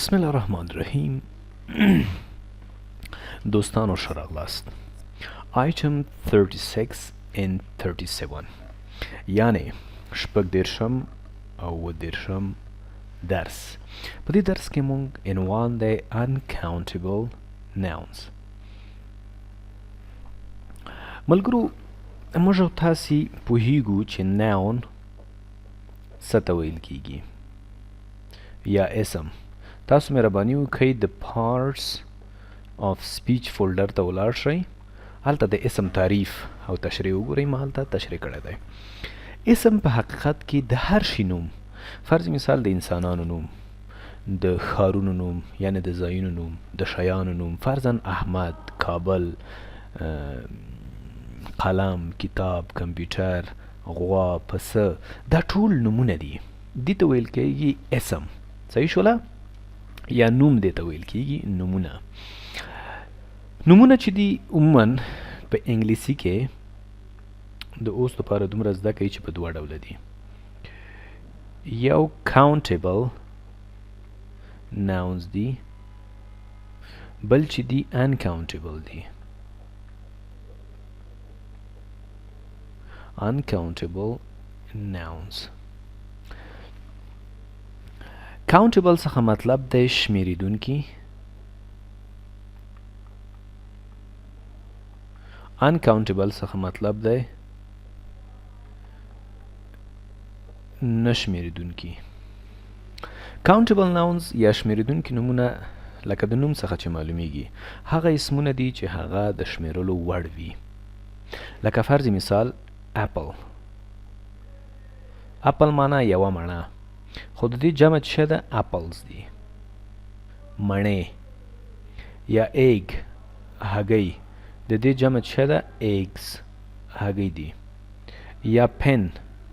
بسم الله الرحمن الرحیم. دوستانو، ښه راغلاست. Item 36 and 37، یعنی 36 او 37 درس. په دې درس کې مونږ عنوان دی uncountable nouns. ملګرو، موږ او تاسې پوهیږو چې noun څه ته ویل کیږي یا اسم. تاسو مهرباني وکړئ، د parts of speech folder ته ولاړ شئ، هلته د اسم تعریف او تشریح وګورئ. ما هلته تشریح کړی دی. اسم په حقیقت کې د هر شي نوم، فرض مثال د انسانانو نوم، د ښارونو نوم، یعنی د ځایونو نوم، د شیانو نوم، فرضاً احمد، کابل، قلم، کتاب، کمپیوټر، غوا، پسه، دا ټول نومونه دي. دې ته ویل کیږي اسم. صحیح شوله؟ یا نوم دې ته ویل کیږي. نومونه چې دي، عموما په انګلیسي کې د اوس لپاره دومره زده کوي چې په دوه ډوله دي. یو countable nouns دي، بل چې دي uncountable دي. Uncountable nouns، countable څخه مطلب دی شمیریدونکي، uncountable څخه مطلب دی نه شمیریدونکي. Countable nouns یا شمیریدونکي نومونه، لکه د نوم څخه چې معلومیږي، هغه اسمونه دي چې هغه د شمیرلو وړ وي. لکه فرض مثال apple. Apple معنا یوه مڼه، خو د دې جمع څه ده؟ Apples دي، مڼې. یا egg، هګۍ، د دې جمع څه ده؟ Eggs، هګۍ دي. یا pen،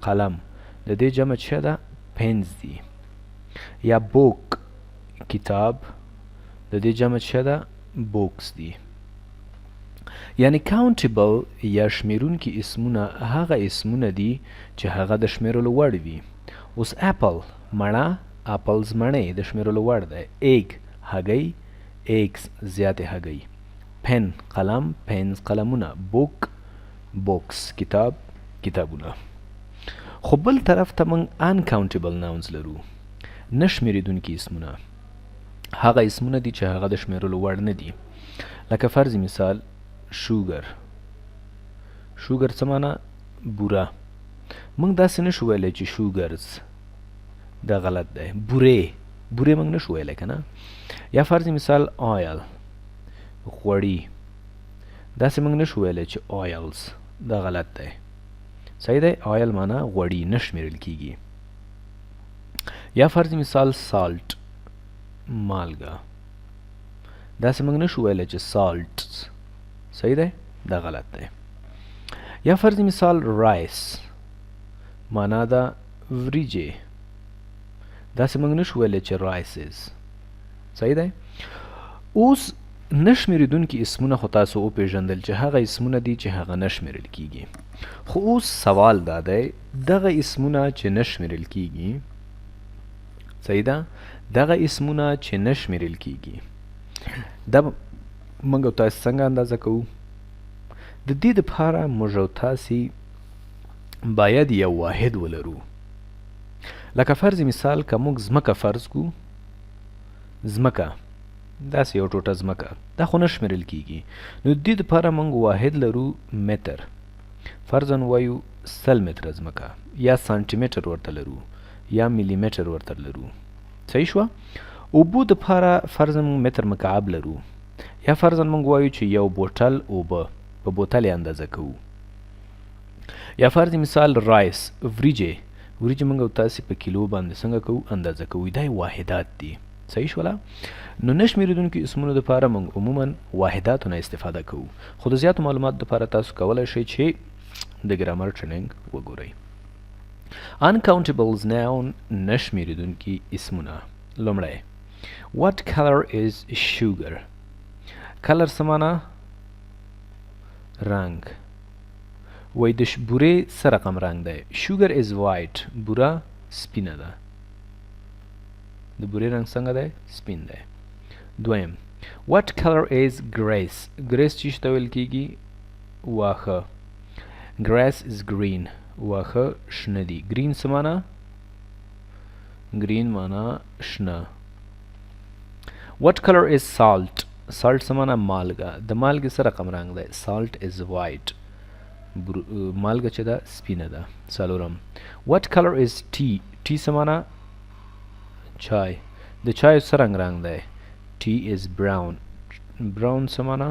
قلم، د دې جمع څه ده؟ Pens دي. یا book، کتاب، د دې جمع څه ده؟ Books دي. یعنی countable یا شمیرونکي اسمونه هغه اسمونه دي چې هغه د شمیرلو وړ وي. اوس apple مڼه، apples مڼې، د شمیرلو وړ دی. Egg هګۍ، eggs زیاتې هګۍ. Pen قلم، pens قلمونه. Book، books، کتاب، کتابونه. خو بل طرف ته موږ uncountable nouns لرو، نه شمیریدونکي اسمونه. هغه اسمونه دي چې هغه د شمیرلو وړ نه دي. لکه فرض مثال sugar. Sugar څه معنا؟ بوره. موږ داسې نشو ویلی چې sugars، دا غلط دی. بورې، بورې موږ نشو ویلی که نه. یا فرض مثال oil، غوړي، داسې موږ نشو ویلی چې oils، دا غلط دی. صحیح دی؟ Oil معنا غوړي، نه شمیرل کیږي. یا فرض مثال salt، مالګه، داسې موږ نشو ویلی چې salts. صحیح دی؟ دا غلط دی. یا فرض مثال rice، معنا ده وریجې، داسې موږ نشو ویلی چې rices. صحیح دی؟ اوس نه شمیریدونکي اسمونه خو تاسو وپیژندل چې هغه اسمونه دي چې هغه نه شمیرل کیږي. خو اوس سوال دا دی، دغه اسمونه چې نه شمیرل کیږي، صحیح ده، دغه اسمونه چې نه شمیرل کیږي، دا موږ او تاسو څنګه اندازه کوو؟ د دې دپاره موږ او تاسې باید یو واحد ولرو. لکه فرض مثال که موږ ځمکه فرض کو، ځمکه داسې یو ټوټه ځمکه، دا خو نه شمیرل کیږي. نو د دې دپاره موږ واحد لرو متر. فرضاً وایو 100 متره ځمکه، یا سانتي ورته لرو، یا ملي متر ورته لرو. صحیح شوه؟ اوبو دپاره فرضاً موږ متر مکعب لرو، یا فرضاً موږ وایو چې یو بوتل اوبه، په بوتل یې اندازه کوو. یا فرض مثال rice، وریجې، وریجې موږ او تاسې په کیلو باندې څنګه کوو؟ اندازه کوو. دا واحدات دي. صحیح شوله؟ نو نه شمیریدونکو اسمونو دپاره موږ عموما واحداتو نه استفاده کوو. خو د زیاتو معلوماتو دپاره تاسو کولی شئ چې د ګرامر training وګورئ. Uncountables noun، نه شمیریدونکي اسمونه. لومړی، What color is sugar؟ Color څه معنا؟ رنګ. وای د بورې څه رقم رنګ دی؟ Sugar is white، بوره سپینه ده. د بورې رنګ څنګه دی؟ سپین دی. دویم، What color is grass؟ Grass چې ته ویل کیږي واښه. Grass is green، واښه شنه دي. Green څه معنا؟ Green معنا شنه. What color is salt؟ Salt څه معنا؟ مالګه. د مالګې څه رقم رنګ دی؟ Salt is white، مالګه چې ده سپینه ده. څلورم، What color is tea؟ Tea څه معنا؟ چای. د چای څه رنګ رنګ دی؟ Tea is brown. Brown څه معنا؟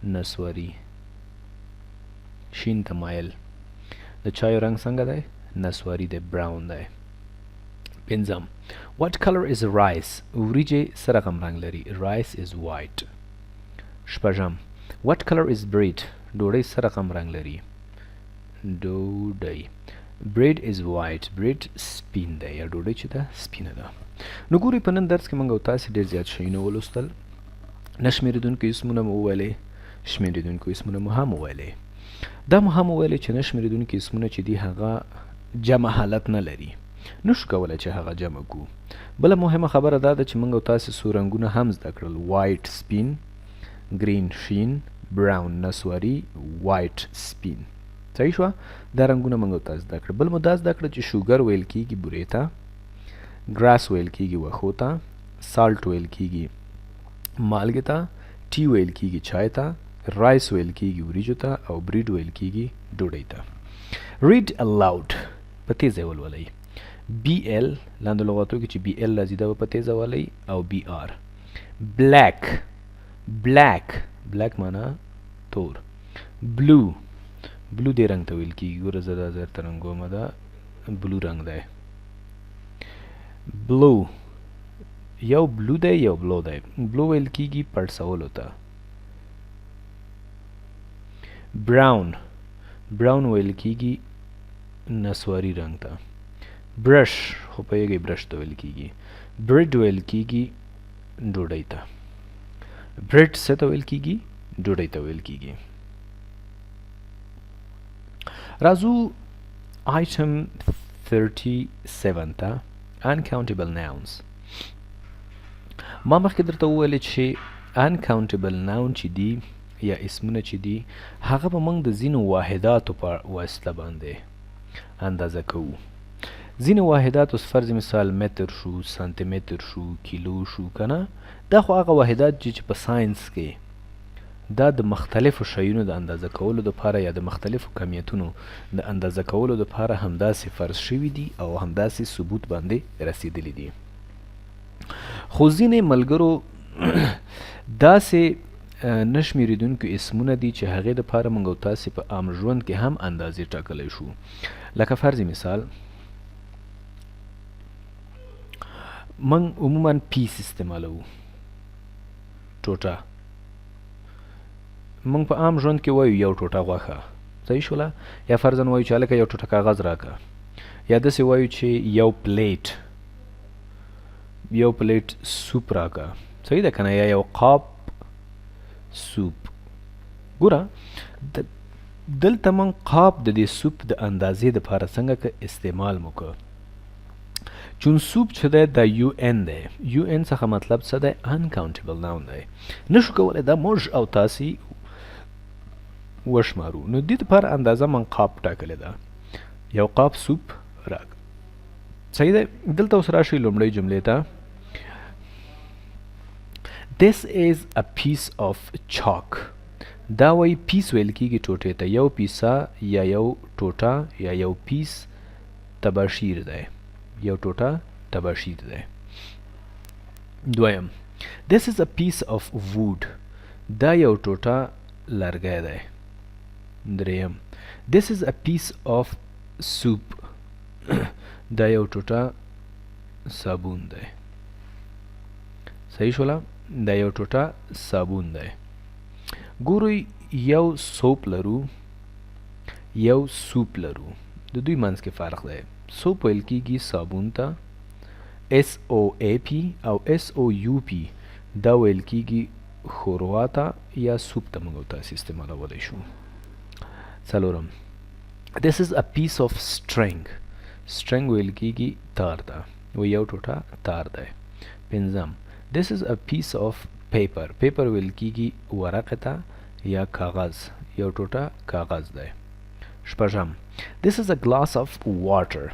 نسواري، شین ته مایل. د چایو رنګ څنګه دی؟ نسواري دی، brown دی. پنځم، What color is rice؟ وریجې څه رقم رنګ لري؟ Rice is white. شپږم، What color is bread؟ ډوډۍ څه رقم رنګ لري؟ ډوډۍ، bread is white، bread سپین دی یا ډوډۍ چې ده سپینه ده. نو ګورئ، په نن درس کې موږ او تاسې ډېر زیات شیونه ولوستل. نه شمېرېدونکي اسمونه مو وویلې، شمېرېدونکو اسمونه مو هم وویلې. دا مو هم وویلې چې نه شمېرېدونکي اسمونه چې دي هغه جمع حالت نه لري، نشو کولی چې هغه جمع کو. بله مهمه خبره دا ده چې موږ او تاسې څو رنګونه هم زده کړل: white سپین، green شین، brown نسواري، white سپین. صحیح شوه؟ دا رنګونه موږ او تاسې زده کړل. بل مو دا زده کړه چې sugar ویل کیږي بورې ته، grass ویل کیږي وښو ته، salt ویل کیږي مالګې ته، tea ویل کیږي چای ته، rice ویل کیږي وریجو ته او bread ویل کیږي ډوډۍ ته. Read aloud، په تیزه ولولئ. B L، لاندې لغاتو کې چې B L راځي دا به په تیزه ولئ او B R. Black، black، black معنا تور. Blue، blue دې رنګ ته ویل کیږي. ګوره، زه دا درته رنګوم، دا blue رنګ دی. Blow، یو blow دی یو blow دی. Blow ویل کیږي پړسولو ته. Brown، brown ویل کیږي نسواري رنګ ته. Brush خو پوهېږئ، برش ته ویل کیږي. Bread ویل کیږي ډوډۍ ته. Bread څه ته ویل کیږي؟ ډوډۍ ته ویل کیږي. راځو item 37 ته، uncountable nouns. ما مخکې درته وویل چې uncountable noun چې دي یا اسمونه چې دي هغه به موږ د ځینو واحداتو په واسطه باندې اندازه کوو. ځینې واحدات، اوس فرض مثال متر شو، سانتي متر شو، کیلو شو، که نه؟ دا خو هغه واحدات دي چې په ساینس کې دا د مختلفو شیونو د اندازه کولو دپاره یا د مختلفو کمیتونو د اندازه کولو دپاره همداسې فرض شوي دي او همداسې ثبوت باندې رسیدلي دي. خو ځینې ملګرو داسې نه شمیریدونکو اسمونه دي چې هغې دپاره موږ او تاسې په عام ژوند کې هم اندازې ټاکلی شو. لکه فرض مثال موږ عموما piece استعمالوو، ټوټه. موږ په عام ژوند کې وایو یو ټوټه غوښه، صحیح شوله؟ یا فرضاً وایو چې هلکه یو ټوټه کاغذ راکه، یا داسې وایو چې یو plate، یو plate soup راکه، صحیح ده که نه؟ یا یو قاب سوپ. ګوره، دلته موږ قاب د دې سوپ د اندازې دپاره څنګه که استعمال مو که، چون soup چې دی دا U N دی. U N څخه مطلب څه دی؟ Uncountable noun دی، نشو کولی دا موږ او تاسې وشمارو. نو دې دپاره اندازه موږ قاب ټاکلې ده، یو قاب سوپ راکه، صحیح دی؟ دلته اوس راشئ لومړۍ جملې ته. This is a piece of chalk. دا وایي piece ویل کیږي ټوټې ته، یو پیسه یا یو ټوټه یا یو piece تباشیر دی، یو ټوټه تباشیر دی. دویم، This is a piece of wood. دا یو ټوټه لرګی دی. دریم، This is a piece of soap. دا یو ټوټه صابون دی. صحیح شوله؟ دا یو ټوټه صابون دی. ګورئ، یو soap لرو، یو soup لرو، د دوی منځ کې فرق دی. Soap ویل کیږي صابون ته، S O A P، او S O U P دا ویل کیږي ښوروا ته یا سوپ ته موږ تاسې استعمالولی شو. څلورم، This is a piece of string. String ویل کیږي تار ته. و یو ټوټه تار دی. پنځم، This is a piece of paper. Paper ویل کیږي ورقه ته یا کاغذ، یو ټوټه کاغذ دی. شپږم، This is a glass of water.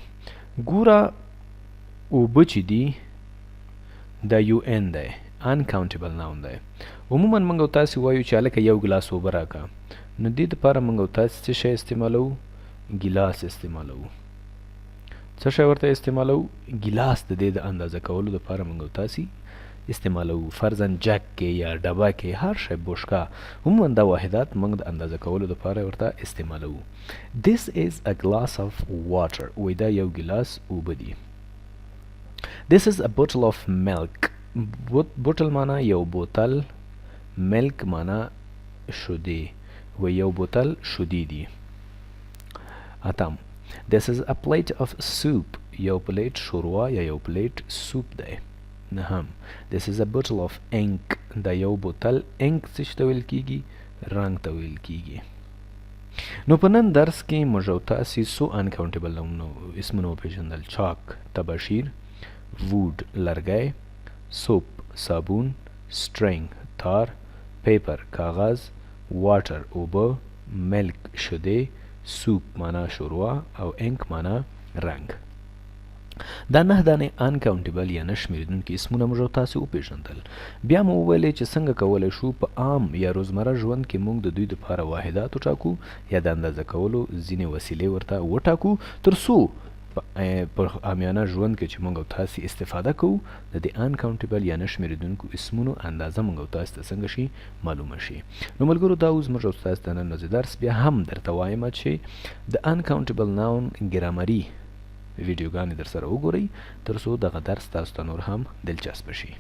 ګوره، اوبه چې دي دا یو ان دی، uncountable noun دی. عموما موږ او تاسو وایو چې هلکه یو ګلاس اوبه راکړه. نو دې دپاره موږ او تاسو څه شی استعمالوو؟ ګیلاس استعمالوو. څه شی ورته استعمالوو؟ ګیلاس. د دې د اندازه کولو دپاره موږ او تاسو استعمالوو. فرضاً جک کې یا ډبه کې، هر شی، بوشکا، عموما دا واحدات موږ د اندازه کولو دپاره ورته استعمالوو. This is a glass of water. وای دا یو ګیلاس اوبه دي. This is a bottle of milk. Bottle معنا یو بوتل، milk معنا شودې. و یو بوتل شودې دي. اتم، This is a plate of soup. یو پلیټ شوروا یا یو پلیټ سوپ دی. نهم، This is a bottle of ink. دا یو بوتل ink څه شي ته ویل کیږي؟ رنګ ته ویل کیږي. نو په نن درس کې موږ او تاسې څو uncountable اسمونه وپېژندل: چاک، تباشیر، wood لرګی، soap صابون، string تار، paper کاغذ، water اوبه، milk شودې، soup معنا شوروا او ink معنا رنګ. دا نه دانې uncountable یا نه شمیریدونکي اسمونه موږ او تاسې وپېژندل. بیا مو وویلې چې څنګه کولی شو په عام یا روزمره ژوند کې موږ د دوی دپاره واحدات وټاکو یا د اندازه کولو ځینې وسیلې ورته وټاکو، تر څو په عامیانه ژوند کې چې موږ او تاسې استفاده کوو، د دې uncountable یا نه شمیریدونکو اسمونو اندازه موږ او تاسې ته څنګه شي؟ معلومه شي. نو ملګرو، دا اوس موږ او تاسې د نن ورځې درس. بیا هم درته وایم چې د uncountable noun ګرامري ویډیوګانې در سره وګورئ، تر څو دغه درس تاسو ته نور هم دلچسپه شي.